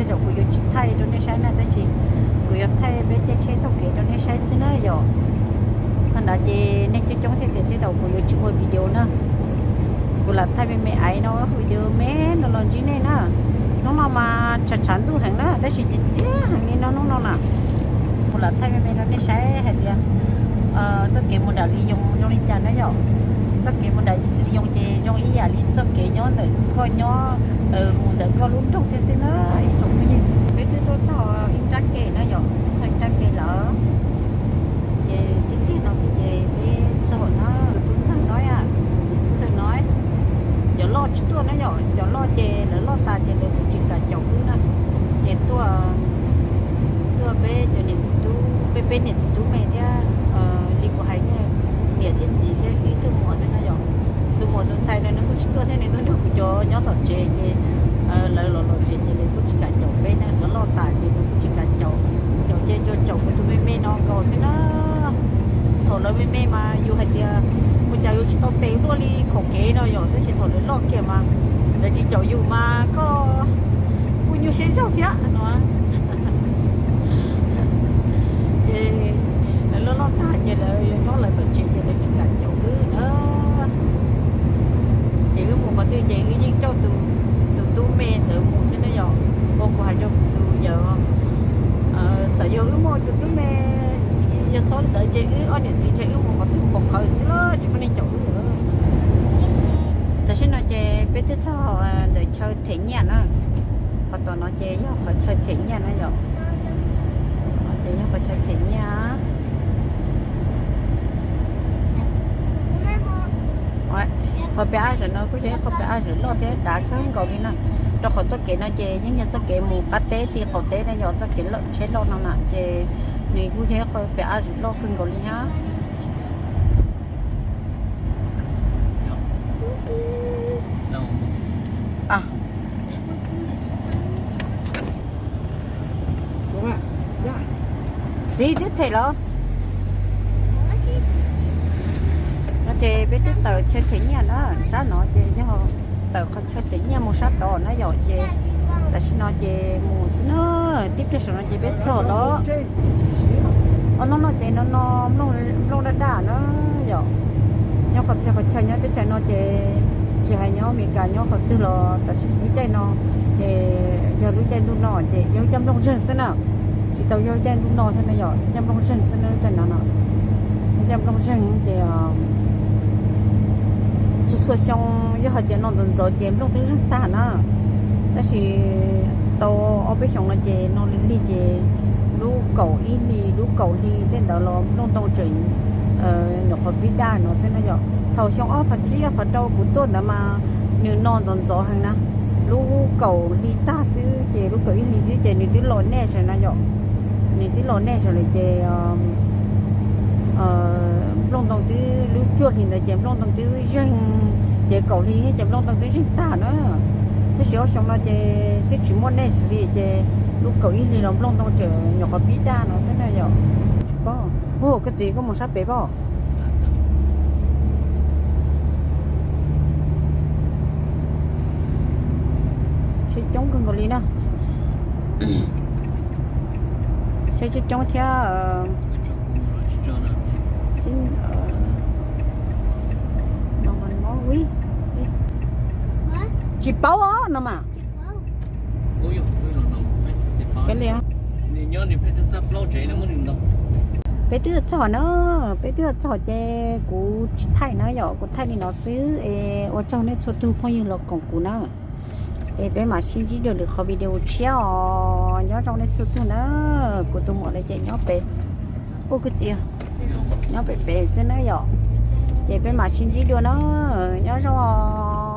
Zaum kuv yuav tsis thaij rau nej saib na, tab sis kuv yuav thaij peb caij tsheb taug kev rau nej saib xwb na yom. Qhov ntawd ces neeg coob coob thiaj tias tej zaum kuv yuav tsis ua video na. Kuv lam thaij me me aiv no video me no los ntsib nej na. Hnub no mas tshav tshav ntuj heev na, tab sis txias txias heev li no hnub no na. Kuv lam thaij me me rau nej saib hais tias txoj kev mus nram Li Yoos zoo li cas na yom. Txoj kev mus nram Li Yoos ces zoo ib yam li txoj kev nyob ntawm koj nyob, mus ntawm koj lub nroog thiab xwb na ib tsoom phooj ywg. Peb twb tuaj txog ib nrab ke na yom, txog ib nrab ke lawm. Ces tiag tiag no xwb ces peb txog na, tus tub ntxawg no, tus tub ntxawg no, cov loj tsis tuaj na yom, cov loj ces lawv loj tas ces lawv kuj tsis kam caum wb na. Ces tuaj, tuaj peb cov niam txiv tub, peb peb niam txiv tub me thiab li kuv hais, niam thiab txiv thiab ib tug muam xwb na yom. Tus muam tus ntxhais no nws kuj tsis tuaj thiab, nws tuaj nrog kuv cov nyob tom tsev ces lawv los los tsev ces lawv kuj tsis kam caum peb na, lawv loj tas ces lawv kuj tsis kam caum. Caum ces caum kuv tus me me no nkaus xwb na. Thaum lawv me me mas yus hais tias ua cas yus tsis tau tes luaj li khaum kev no yom, tab sis thaum lawv loj kiag mas lawv tsis caum yus mas koj kuj nyuaj siab zog thiab no. Ces lawv loj loj tag ces lawv nyob lawv tom tsev ces lawv tsis kam caum wb na. Ces wb mus qhov twg ces wb yeej coj tus tub me ntawd mus xwb na yom. Ua kuv hais rau kuv tus yawm, txawm yog wb muaj tus tub me, yog txhob li ntawd ces wb ob niam txiv ntshe wb mus qhov twg qhov qhawv xwb los tsis muaj neeg caum wb. Tam sim no ces peb twb txog ntawm chaw them nyiaj na. Qhov tom no ces yog qhov chaw them nyiaj na yom. Ces yog qhov chaw them nyiaj. Qhov pem ab zawm no kuj yog ib qho pem ab zawm loj thiab dav kawg nkaus li na. Rau qhov txoj kev no ces yeej yog txoj kev mus qab teb ti qaum teb na yom, txoj kev tsheb loj no na ces nws kuj yog ib qho pem ab zawm loj kawg nkaus li na. Txiv twb them los. No ces peb twb tawm chaw them nyiaj na, sab no ces yog tawm qhov chaw them nyiaj mus sab tod na yom, ces tam sim no ces mus xwb na, tib pliag saum no ces peb txog los. Ob hnub no ces no no nplooj daj daj na yom. Nyob qhov txhia qhov chaw nyob teb chaws no ces tsis hais nyob Amelikas nyob qhov twg los tam sim lub caij no ces yog lub caij ntuj no ces yog lub caij nplooj zeeg xwb na. Tsis tau yog lub caij ntuj no thiab na yom, lub caij nplooj zeeg xwb na lub caij no no. Lub caij nplooj zeeg ces txhua txhua xyoo yog hais tias no ntxov ntxov ces nplooj twb zeeg tag na. Tab sis tau ob peb xyoos no ces no lig lig ces lub kaum ib hlis lub kaum hli tej ntawd los nplooj ntoo tseem nyuam qhuav pib daj no xwb na yom. Thaum xyoo ob phav tsib ob phav rau kuv tuaj ntawd mas nws no ntxov ntxov heev na. Lub kaum hli tag xwb ces lub kaum ib hlis xwb ces nws twb los nej saw na yom. Nws twb los nej saw lawm ces nplooj ntoo twb lub cuaj hlis ntawd ces nplooj ntoo twb zeeg, ces kaum hli thiab ces nplooj ntoo twb zeeg tag na. Tab sis ob xyoo no ces twb tsis muaj nej li ces lub kaum ib hlis los nplooj ntoo tseem nyuam qhuav pib daj no xwb na yom. Tsis paub. Hu koj txiv koj mus sab pem pab. Tsheb coob kawg nkaus li na. Tsheb coob coob thiab. Tsis paub os no mas. Peb twb txog na, peb twb txog ces kuv tsis thaij na yom, kuv thaij li no xwb es ua tsaug nej txhua tus phooj ywg los koom kuv na. Es peb mam sib ntsib dua lwm qhov video tshiab os, nyob zoo nej txhua tus na. Kuv tus muam lawv ces nyob pem, ua kwv txiv, nyob pem pem xwb na yom. Ces peb mam sib ntsib dua na, nyob zoo os.